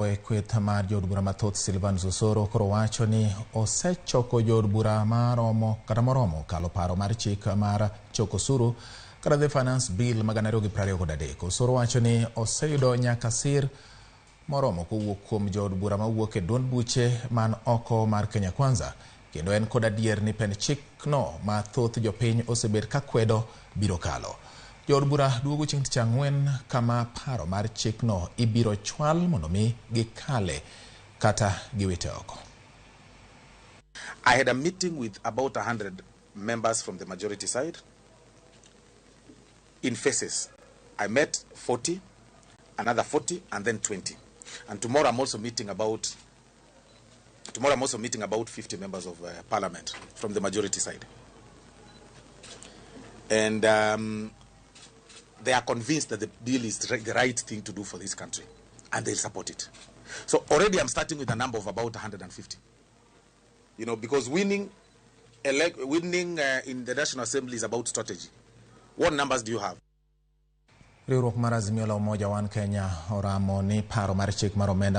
E kweth mar jood bura mathoth, Silvanus Osoro koro wacho ni osechoko jood bura maromo kata moromo kalo paro mar chik mar choko osuru kata the Finance Bill ma 2023. Osoro wacho ni oseyudo nyaka sir moromo kowuok kuom jood bura mawuok e duond buche man oko mar Kenya Kwanza, kendo en kod adier ni pend chikno ma thoth jopiny osebet ka kwedo biro kalo. Jood bura duogo chieng' tich ang'wen kama paro mar chikno ibiro chwal mondo mi gikale kata giwite oko. I had a meeting with about 100 members from the majority side in phases. I met 40, another 40, and then 20. And tomorrow I'm also meeting about 50 members of parliament from the majority side. And they are convinced that the bill is the right thing to do for this country, and they'll support it. So already I'm starting with a number of about 150. Because winning in the National Assembly is about strategy. What numbers do you have? Riwruok mar Azimio la Umoja One Kenya oramo ni paro mar chik mar omenda